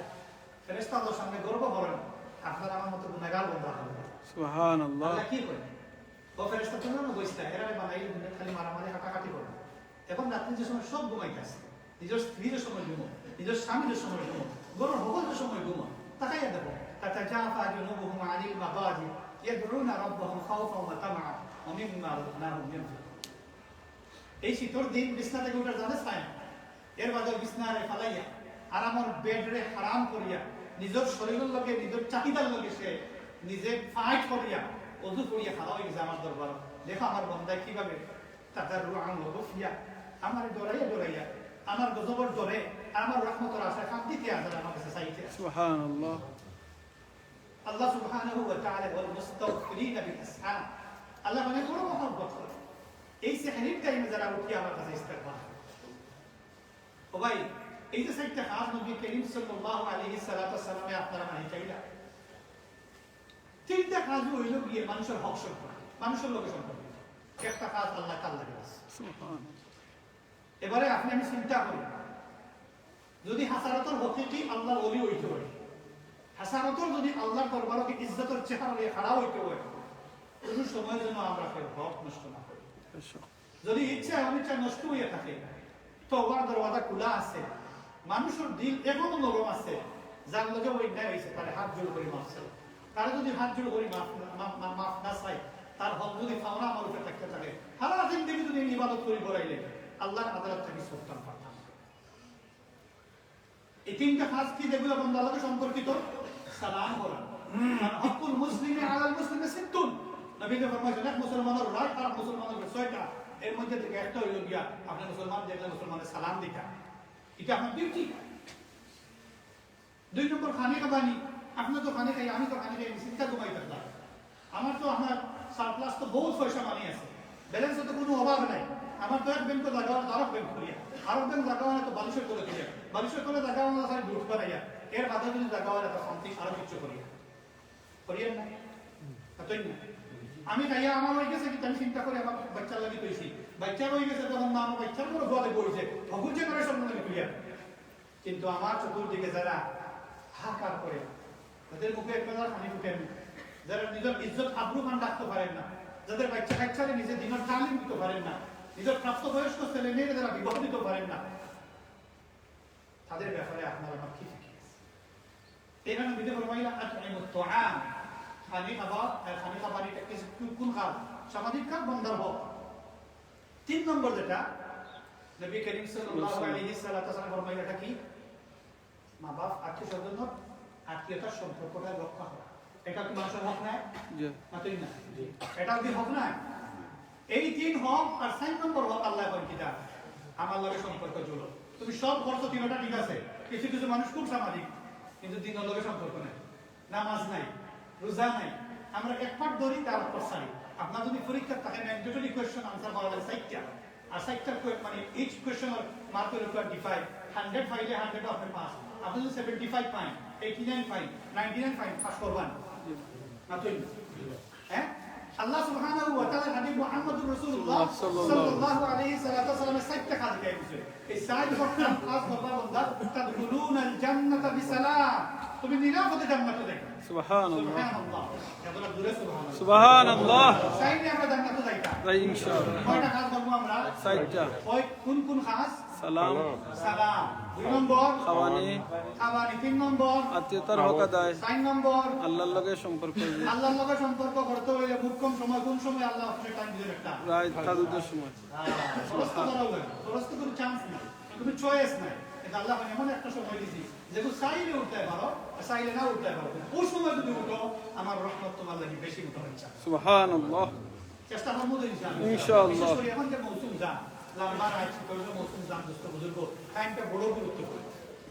ফেরেশতাদের সামনে গর্ব করেন, আপনার আমার মতো গুনাহগার বান্দা হবে। সুবহানাল্লাহ। আল্লাহ কি করেন? ও ফেরেশতা, তুমি না বইছলা, এরা বানাইল খালি মারামারি কাটাকাটি করে। এখন রাত্রে যে সময় সব ঘুমাইতেছে, নিজের স্ত্রীর সময় ঘুমো, নিজের স্বামীর সময় ঘুমো, ঘরর হকলর সময় ঘুমো, তাকাইয়া দেখো, তাতাজাফা জুনুবুহুম আনিল মাদাজি ইয়াদউনা রাব্বাহুম খাওফাও ওয়া তামাআ ওয়া মিম্মা রাযাকনাহুম ইউনফিকুন। এই শীতর দিন বিছনা থাকি উঠার জানে চায় না। এর বাদে বিছনারে ফালাইয়া, আরামর বেডরে হারাম করিয়া, নিজের শরীরের লগে, নিজের চাহিদার লগে সে নিজে ফাইট করিয়া, অজু করিয়া খাড়া হয়ে গেছে আমার দরবার। দেখো আমার বন্দায় কিভাবে তাতাররুআন ওয়া খুফিয়া, আমারে ডরাইয়া ডরাইয়া, আমার গজবর ডরে, আমার রহমতর আশায় কান্দিতে আছেন আমার কাছে চাইতে আছে। সুবহানাল্লাহ। আল্লাহ সুবহানাহু ওয়া তাআলা বলেন, "মুস্তাগফিরিনা বিল আসহার।" আল্লাহ মানে বড় মহব্বত করে। এই সেহরির টাইমে যারা উঠি আমার কাছে ইস্তেগফার করে। ও ভাই, এই যে চাইরটা কাজ নবী করিম সাল্লাল্লাহু আলাইহি সাল্লাতু ওয়াস সালামে আপনারা মানে চাইলা, তিনটা কাজ হইল গিয়ে মানুষের হক সম্পর্কে, মানুষের লগে সম্পর্কে। একটা কাজ আল্লাহ তাআলার লগে আছে। সুবহানাল্লাহ। এবারে আপনি আমি চিন্তা করি, যদি হাসারাতর হকিকি আল্লাহর ওলি হইতে হয়, হাসারাতর যদি আল্লাহর দরবারও কি ইজ্জতর চেহারা নিয়ে খাড়া হইতে হয়, কোনো সময় যেন আমরা কেউ হক নষ্ট না করি। যদি ইচ্ছা অনিচ্ছা নষ্ট হইয়া থাকে, তওবার দরওয়াজা খোলা আছে। মানুষের দিল এখনো নরম আছে, যার লগে অন্যায় হইছে, তারে হাত জোড় করি মাফ চাই। তারে যদি হাত জোড় করি মাফ না, মাফ, মাফ, মাফ না চাই, তার হক যদি পাওনা আমার উপরে থাকতে থাকে, সারা জিন্দেগি যদি আমি ইবাদত করি বেড়াইলে, আল্লাহর আদালত থাকি সন্তান পারতাম। এই তিনটা কাজ কি যেগুলো বন্দার লগে সম্পর্কিত? সালাম করা। কারণ হকুল মুসলিমি আলাল মুসলিমি সিত্তুন। নবীজি ফরমাইছেন, এক মুসলমানের রাইট আর মুসলমানের ছয়টা, এর মধ্যে থেকে একটা হইল গিয়া আপনি মুসলমান দেখলে মুসলমানের সালাম দিতা, এটা আপনার ডিউটি। দুই নম্বর খানি খাবানি, আপনি তো খানি খাই, আমি তো খানি খাই, আমি চিন্তা ঘুমাই থাকলাম। আমার তো আপনার সারপ্লাস তো বহুত পয়সা মানি আছে, ব্যালেন্সে তো কোনো অভাব নাই। আমার তো এক ব্যাংক তো জাগা অয় না, আরক ব্যাংক করিয়া, আরক ব্যাংক জাগা অয় না তো বালিশের তলে করিয়া, বালিশের তলে জাগা অয় না তো খালি বুট বানাইয়া, এর বাদে যদি জাগা অয় না তো সামথিং আরো কিছু করিয়া, করিয়েন না? এতই না? আমি খাইয়া আমার হয়ে গেছে কিন্তু আমি চিন্তা করি আমার বাচ্চার লাগি তৈছি, বাচ্চার হয়ে গেছে তখন মা আমার বাচ্চার বড় দোয়ালে বইছে, হকুল জেনারেশন মনে করিয়া। কিন্তু আমার চকুর দিকে যারা হাহাকার করে, যাদের মুখে এক ফোঁটা পানি ফুটে না, যারা নিজের ইজ্জত আবরু মান রাখতে পারেন না, যাদের বাচ্চা কাচ্চারে নিজে দিনের তালিম দিতে পারেন না, নিজের প্রাপ্তবয়স্ক ছেলে মেয়েরা যারা বিবাহ দিতে পারেন না, তাদের ব্যাপারে আপনার আমার কি ফিকির আছে? এখানে নবীজি ফরমাইলা, "আতইমুত তাআম।" খানি খাবার, আর খানি খাবার এটা কিছু কোন, কোন কাজ? সামাজিক কাজ, বন্দার হক। তিন নম্বর যেটা, নবী করিম সাল্লাল্লাহু আলাইহি সাল্লাতু ওয়াসাল্লাম ফরমাইলা, এটা কি? মা বাপ, আত্মীয় স্বজন, আত্মীয়তার সম্পর্কটা রক্ষা করা। এটা কি মানুষের হক নয়? জি। মাতই না। জি। এটা কি হক নয়? এই তিন হক আর চাইর নম্বর হক আল্লায় কইন কিতা? আমার লগে সম্পর্ক জুড়ো। তুমি সব করছো, তিনটা ঠিক আছে, কিছু কিছু মানুষ খুব সামাজিক, কিন্তু দিনর লগে সম্পর্ক নাই, নামাজ নাই, রোজা নাই। আমরা এক পাঠ ধরি, তার অক্ষর ছাড়ি। আপনার যদি পরীক্ষা থাকে, ম্যান্ডেটরি কোয়েশ্চন আনসার করা লাগে চাইরটা, আর চাইরটা কোয়ে-, মানে, ইচ কোয়েশ্চনর মার্ক হইল টোয়েন্টি ফাইভ। হান্ড্রেড পাইলে হান্ড্রেড আপনি পাস। আপনি যদি seventy five pine, eighty nine pine, ninety nine pine, pass করবেন না তো? হ্যাঁ, আল্লাহ সুবহানাহু ওয়া তাআলার হাবিব মুহাম্মদুর রাসূলুল্লাহ সাল্লাল্লাহু আলাইহি সাল্লাতু ওয়াসাল্লামে চাইরটা কাজ দেখাই দিছে। এই চাইর প্রকার কাজ করবা বান্দা, তাদখুলুনাল জান্নাতা বিসালাম। তুমি নিরাপদে জান্নাতে যাইবা। সুবহানাল্লাহ। সুবহানাল্লাহ। এবার জোরে সুবহানাল্লাহ। সুবহানাল্লাহ। চাইলে আমরা জান্নাতে যাইতাম। যাই ইনশাআল্লাহ। কয়টা কাজ করবো আমরা? চাইরটা। কয়, কোন কোন কাজ? সালাম। সালাম। দুই নম্বর? খাওয়ানি। খাওয়ানি। তিন নম্বর? আত্মীয়তার হক আদায়। চাইর নম্বর? আল্লাহর লগে সম্পর্ক। আল্লাহর লগে সম্পর্ক করতে হইলে খুব কম সময়, কোন সময় আল্লাহ আপনি টাইম দিলেন একটা? রাত তাহাজ্জুদের সময়। হ্যাঁ, ফরজ তো করা লাগে। ফরজ তো কোনো চান্স নাই, কোনো চয়েস নাই। কিন্তু আল্লাহ এমন একটা সময় দিছি, যেগুলো চাইলে উঠতে পারো, আর চাইলে না উঠতে পারো। ওই সময় যদি উঠো, আমার রহমত তোমার লাগি বেশি উঠা হচ্ছে। সুবহানাল্লাহ। চেষ্টা করবো তো ইনশাআল্লাহ। ইনশাআল্লাহ। বিশেষ করে এখন যে মৌসুম যান, লম্বা রাত, শীতল মৌসুম যান, দোস্ত বুজুর্গ, টাইমটা বড় গুরুত্বপূর্ণ।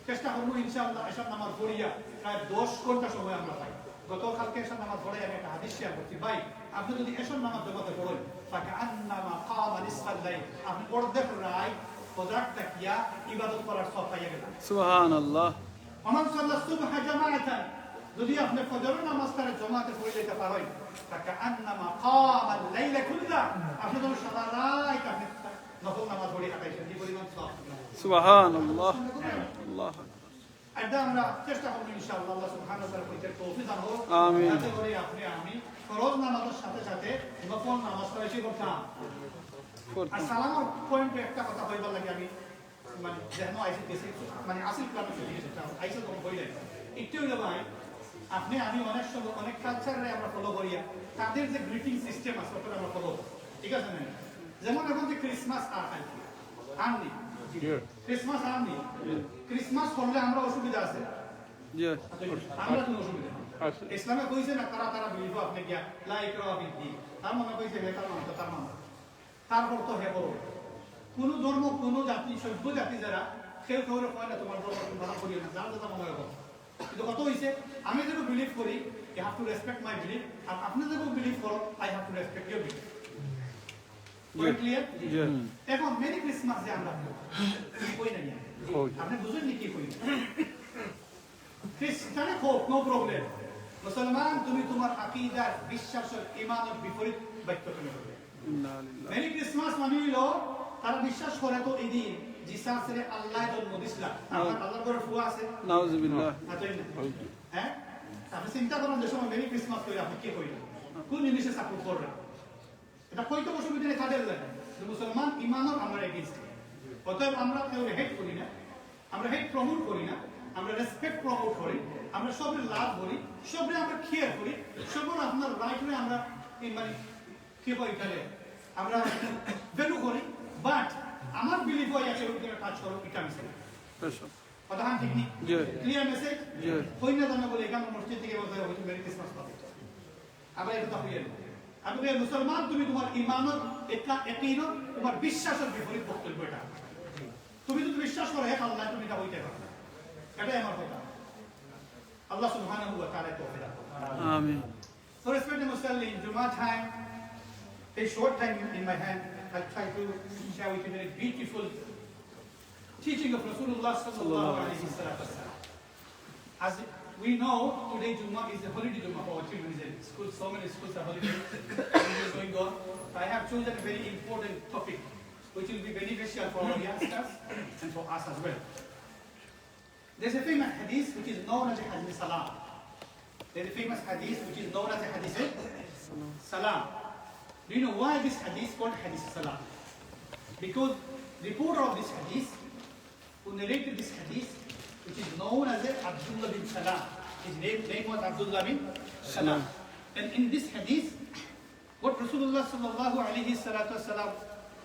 চেষ্টা করবো ইনশাআল্লাহ, এশার নামাজ পড়িয়া প্রায় দশ ঘন্টা সময় আমরা পাই। গতকালকে এশার নামাজ পড়ে আমি একটা হাদিস শেয়ার করছি, ভাই, আপনি যদি এশার নামাজ জমাতে পড়েন, ফাকাআন্নামা কামা নিসফাল লাইল, আপনি অর্ধেক রাত ফজর থাকিয়া ইবাদত করার সওয়াব পাইয়া গেলেন। সুবহানাল্লাহ। ওমান সাল্লা সুবহা জামাআতান, যদি আপনি ফজর নামাজ তারা জমাতে পড়ে যেতে পারেন, ফাকাআন্নামা কামাল লাইলা কুল্লা, আপনি তো সারা রাত আপনি নফল নামাজ পড়ে কাটাইছেন, কি পরিমাণ সওয়াব। সুবহানাল্লাহ। আল্লাহু আকবার। এটা আমরা চেষ্টা করবো ইনশাআল্লাহ, আল্লাহ সুবহানাহু ওয়া তাআলা প্রত্যেক তৌফিক দান হোক। আমিন। যাতে করে আপনি আমি ফরজ নামাজের সাথে সাথে নফল নামাজটা বেশি করতাম। করতাম। আর সালামর পয়েন্টে একটা কথা কইবার লাগে আমি মানে, যেন আইসি বেশি, মানে, আসল প্ল্যান শুরু হয়েছে, আইসি তখন হয়ে যায়। একটু হইলো ভাই, আপনি আমি অনেক সময়, অনেক কালচারে আমরা ফলো করিয়া, তাদের যে গ্রিটিং সিস্টেম আছে, ওটা আমরা ফলো করি। ঠিক আছে না? যেমন এখন যে ক্রিসমাস আর আর কি, আর নেই। ক্রিসমাস আর নেই। ক্রিসমাস করলে আমরা অসুবিধা আছে? জি। আমরা কোনো অসুবিধা নেই। আছে। ইসলামে কইছে না, তারা, তারা বিলিভ আপনি গিয়া, লা ইকরাহা ফিদ্দিন। তার মানে কইছে, হে তার মানে, তার মানে। তারপর তো হে বড়। কোনো ধর্ম, কোনো জাতি, সভ্য জাতি যারা, কেউ কেউরে কয় না, "তোমার ধর্ম তুমি ভালো করিও না, যার যেটা মনে হয় করো।" কিন্তু কথা হইছে, আমি যেটা বিলিভ করি, you have to respect my belief, আর আপনি যেটা বিলিভ করো, I have to respect your belief। Point clear? জি। এখন মেরি ক্রিসমাস যে আমরা কই না, কই। আপনি বুঝেননি কি কই? খ্রিস্টানে হোক, নো প্রবলেম। মুসলমান, তুমি তোমার আকীদার, বিশ্বাসের, ইমানের বিপরীত বাক্য তুমি বলবে। ইন্না লিল্লাহ। মেরি ক্রিসমাস মানে হইলো, তারা বিশ্বাস করে তো এই দিন জিসাসরে আল্লাহ জন্ম দিছিলা। আল্লাহ, আল্লাহর ঘরে ফুয়া আছে? নাউজুবিল্লাহ। আছেই না? হ্যাঁ? আপনি চিন্তা করেন যে সময় মেরি ক্রিসমাস করি, আপনি কি করেন? কোন জিনিসে সাপোর্ট করবেন? এটা কইতে অসুবিধা নেই, তাদের লাগে যে মুসলমান ইমানও আমরা এগেইনস্ট। অতএব আমরা কেউ হেট করি না, আমরা হেট প্রমোট করি না, আমরা রেসপেক্ট প্রমোট করি, আমরা সবরে লাভ করি, সবরে আমরা কেয়ার করি, সবর আপনার রাইটরে আমরা এই মানে কি হয় এখানে আমরা ভ্যালু করি। বাট আমার বিলিভ হয় আছে ওই কাজ করো, এটা আমি চাই। কথা ঠিক নি? জি। Clear message? জি। হই না জানো বলে এখানে মসজিদ থেকে বলতে হয়তো মেরি ক্রিসমাস পাবে। আমরা এটা হইয়া নেব। আমি বলি, মুসলমান, তুমি তোমার ইমানর একটা একই তোমার বিশ্বাসের বিপরীত বক্তব্য এটা। তুমি যদি বিশ্বাস করো এক আল্লাহ, তুমি এটা হইতে পারো না। এটাই আমার কথা। আল্লাহ সুবহানাহু ওয়া তাআলা তৌফিক দান করুন। আমিন। So, respected Muslim, Juma time, a short time in my hand, I'll try to share with you very beautiful teaching of Rasulullah sallallahu alaihi wasallam. As we know, today Juma is a holiday Juma for our children, isn't it? Schools, so many schools are holidays. Holidays going on. So I have chosen a very important topic which will be beneficial for our youngsters and for us as well. There's a famous hadith which is known as a hadith salam. There's a famous hadith which is known as a hadith salam. Do you know why this hadith is called hadith salam? Because the reporter of this hadith, who narrated this hadith, which is known as a Abdullah bin Salam. His name, name was Abdullah bin Salam. And in this hadith, what Rasulullah sallallahu alaihi salatu wasalam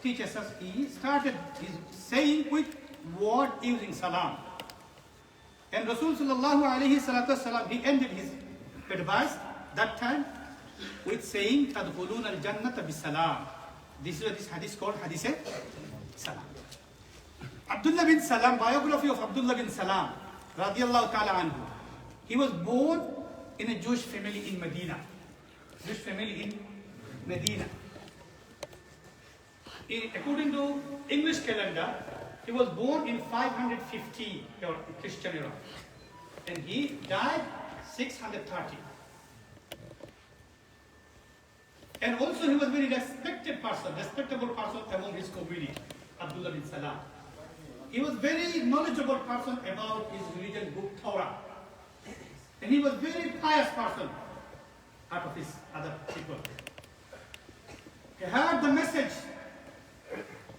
teaches us, he started his saying with word using salam. And Rasul sallallahu alaihi salatu wasalam, he ended his advice that time with saying, "Tadkhuluna al-jannata bi salam." This is this hadith called Hadith Salam. Abdullah bin Salam, biography of Abdullah bin Salam, radiallahu ta'ala anhu. He was born in a Jewish family in Medina. Jewish family in Medina. In, according to English calendar, he was born in five hundred fifty or Christian era, and he died six hundred thirty. And also he was very respected person, respectable person among his community, Abdullah bin Salam. He was very knowledgeable person about his religion book Torah. And he was very pious person out of his other people. He heard the message.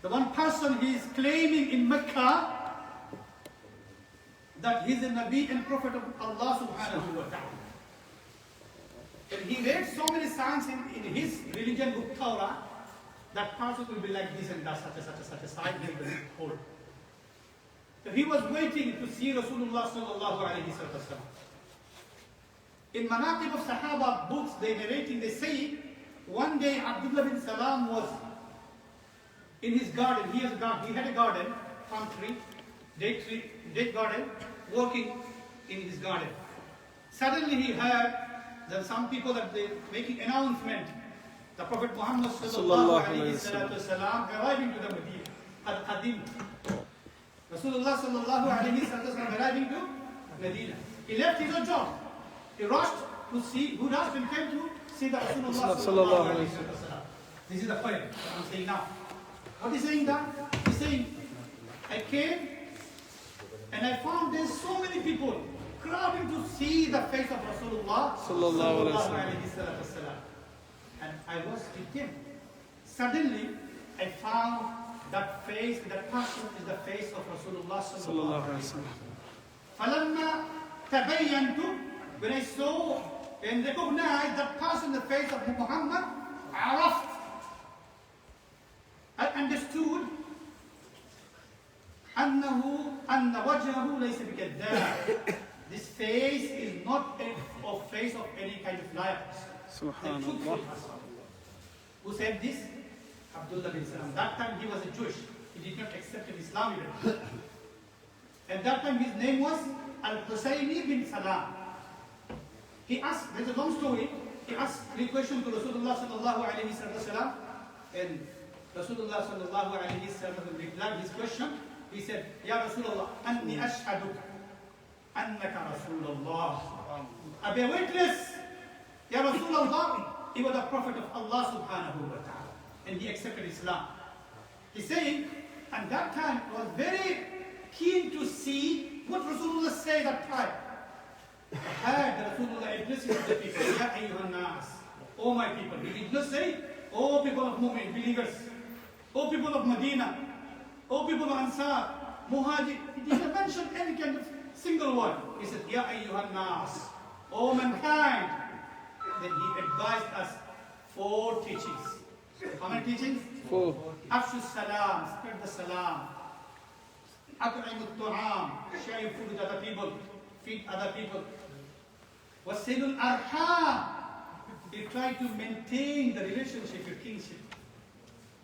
The one person he is claiming in Mecca that he is a Nabi and Prophet of Allah subhanahu wa ta'ala. And he read so many signs in, in his religion book Torah that person will be like this and that, such a such a such a sign he will hold. So he was waiting to see Rasulullah sallallahu alayhi wa sallam. In Manaqib of Sahaba books, they narrating, they say, one day Abdullah bin Salam was in his garden. He has a gar-, he had a garden, palm tree, date tree, date garden, working in his garden. Suddenly he heard that some people are they making announcement. The Prophet Muhammad sallallahu alayhi wa sallam arriving to the Medina. Qad qadim. Rasulullah sallallahu alayhi wa sallam arriving to Medina. He left his own job. He rushed to see, who rushed and came to see the Rasulullah sallallahu alayhi wa sallam. This is the point I'm saying now. What is saying that? He's saying, I came and I found there's so many people crowding to see the face of Rasulullah sallallahu alayhi wa sallam. And I was with them. Suddenly, I found that face, that person is the face of Rasulullah sallallahu alayhi wa sallam. فلما تبينت, when I saw and recognized that person, the face of Muhammad, عرفت, I understood أنه أن وجهه ليس بكذاب. This face is not a, a face of any kind of liar. Subhanallah. Who said this? Abdullah bin Salam. That time he was a Jewish. He did not accept Islam even. At that time his name was Al-Husayni bin Salam. He asked, there's a long story, he asked three questions to Rasulullah sallallahu alayhi wa sallam, and Rasulullah sallallahu alayhi wa sallam replied his question. He said, يا رسول الله، أني أشهدك أنك رسول الله. I bear witness, يا رسول الله, you are the Prophet of Allah subhanahu wa ta'ala. And he accepted Islam. He said, and that time I was very keen to see what Rasulullah said that time. I heard that Rasulullah addressing the people, يا أيها الناس, O my people. He did not say, O people of Mu'min, believers, O people of Medina, O people of Ansar, Muhajir. He did not mention any kind of single one. He said, يا أيها الناس, O mankind. Then he advised us four teachings. How many teachings? Four. أفشوا السلام, spread the salam. أطعموا الطعام, share your food with other people, feed other people. وصلوا الأرحام, you try to maintain the relationship, your kinship.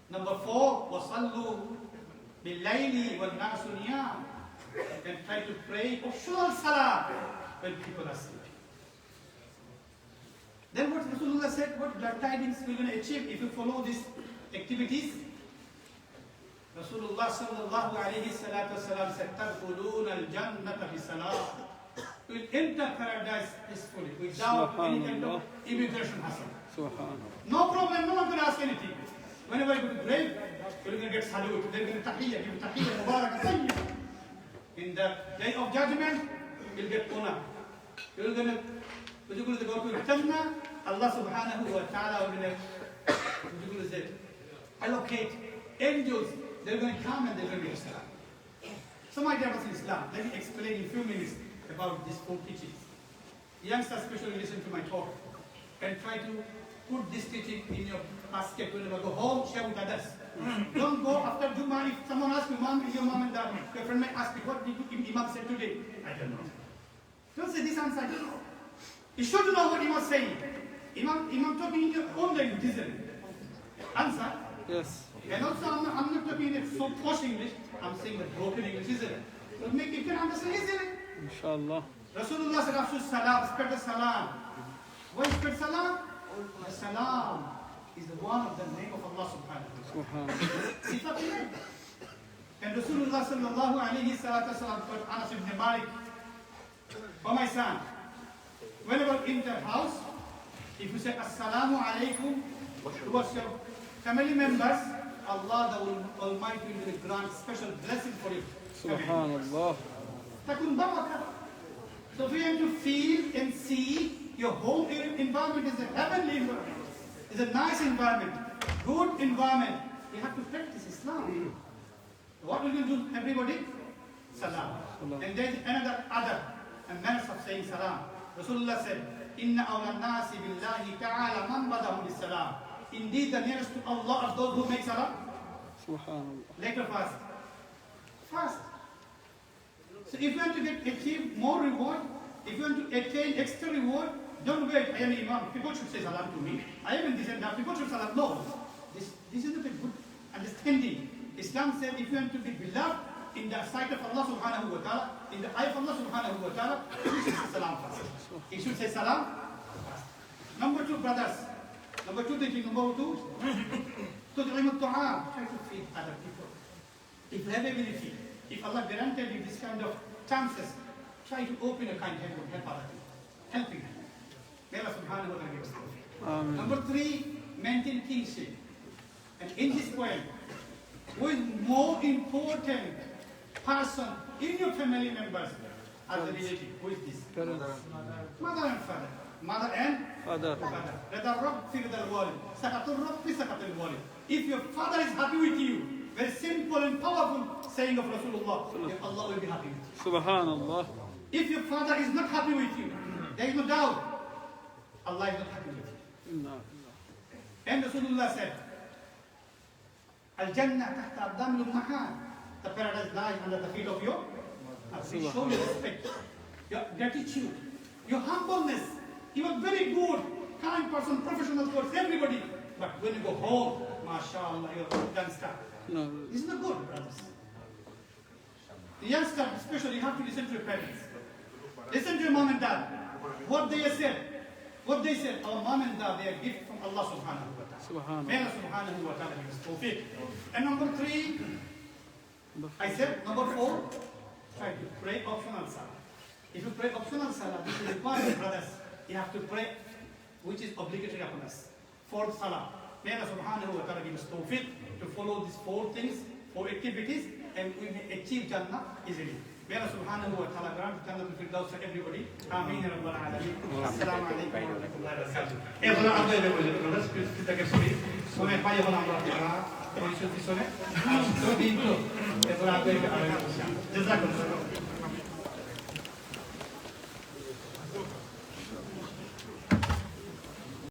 Number four, وصلوا بالليل والناس نيام, and try to pray أفشوا السلام when people are sleeping. Then what Rasulullah said, what glad tidings we're going to achieve if you follow these activities? Rasulullah sallallahu alayhi salatu wasalam said, تدخلون الجنة بسلام. You will enter paradise peacefully, without any kind of immigration hassle. Subhanallah. No problem, no one can ask anything. Whenever you go to grave, you're going to get salute. They're going to تحية, give تحية مباركة طيبة. In the day of judgment, you'll get honor. You're gonna, what you gonna go to Jannah, Allah subhanahu wa ta'ala will gonna, what you gonna say, allocate angels. They're gonna come and they're gonna give salam. So my dear brothers in Islam, let me explain in few minutes about these four teachings. Youngsters, especially listen to my talk and try to put this teaching in your basket whenever you go home, share with others. Don't go after Juma. If someone asks you, mom, your mom and dad, your friend may ask you, what did you, Imam said today? I don't know. Don't say this answer, I don't know. You should know what Imam is saying. Imam, Imam talking in your own language, isn't it? Answer. Yes. And also, I'm not, I'm not talking in so posh English. I'm saying the broken English, isn't it? So make you can understand easily. Inshallah. Rasulullah said, "Afshu salam, spread the salam." Why spread salam? The salam is the one of the name of Allah subhanahu wa ta'ala. Subhanallah. Sifat name. And Rasulullah sallallahu alayhi salatu wasalam told Anas ibn Malik, "Oh my son, whenever in the house, if you say Assalamu alaikum towards your family members, Allah the Al- Almighty will grant special blessing for you." Subhanallah. Takun baraka. So if you want to feel and see your whole en- environment is a heavenly environment, is a nice environment, good environment, you have to practice Islam. What will you do, everybody? Salam. Salam. And there is another adab and manners of saying salam. Rasulullah said, "Inna awla nasi billahi ta'ala man badahum bis salam." Indeed, the nearest to Allah are those who make salam. Subhanallah. Later fast. Fast. So if you want to get achieve more reward, if you want to attain extra reward, don't wait. "I am Imam. People should say salam to me. I am in this and that. People should salam." No. This, this is not a good understanding. Islam said if you want to be beloved in the sight of Allah subhanahu wa ta'ala, in the eye of Allah subhanahu wa ta'ala, you should say salam first. You should say salam first. Number two, brothers. Number two, thinking number two. تطعم الطعام. Try to feed other people. If you have ability, if Allah granted you this kind of chances, try to open a kind hand and help other people. Helping hand. May Allah subhanahu wa ta'ala give us tawfiq. Amen. Number three, maintain kinship. And in this point, who is more important person in your family members as a relative? Who is this? Parents. Mother and father. Mother and Father. Father. رضا الرب في رضا الوالد. سخط الرب في سخط الوالد. If your father is happy with you, very simple and powerful saying of Rasulullah, then Allah will be happy with you. Subhanallah. If your father is not happy with you, there is no doubt Allah is not happy with you. Inna. And Rasulullah said, "Al Jannah tahta aqdamil ummahat." The paradise lies under the feet of your mother. Show your respect, your gratitude, your humbleness. You are very good, kind person, professional towards everybody. But when you go home, mashallah, you're a gangster. No. This is not good, brothers. The youngster, especially, you have to listen to your parents. Listen to your mom and dad. What they said. What they said. Our mom and dad, they are gift from Allah subhanahu wa ta'ala. Subhanallah. May Allah subhanahu wa ta'ala give us tawfiq. And number three, I said, number four, try to pray optional salah. If you pray optional salah, this is required, brothers. You have to pray, which is obligatory upon us. Fourth salah. May Allah subhanahu wa ta'ala give us tawfiq to follow these four things, four activities, and we may achieve Jannah easily. May Allah subhanahu wa ta'ala grant Jannah Firdaus to everybody. Ameen ya Rabbal Alameen. Assalamu alaikum wa rahmatullahi wa barakatuh. এবার আমরা এবার বলি, আমরা স্পিচ থেকে শুনি। সময় পাই এখন আমরা, আহ, পরিষদ পিছনে। আর তো দিন তো, এবার আমরা এবার জাযাকাল্লাহ।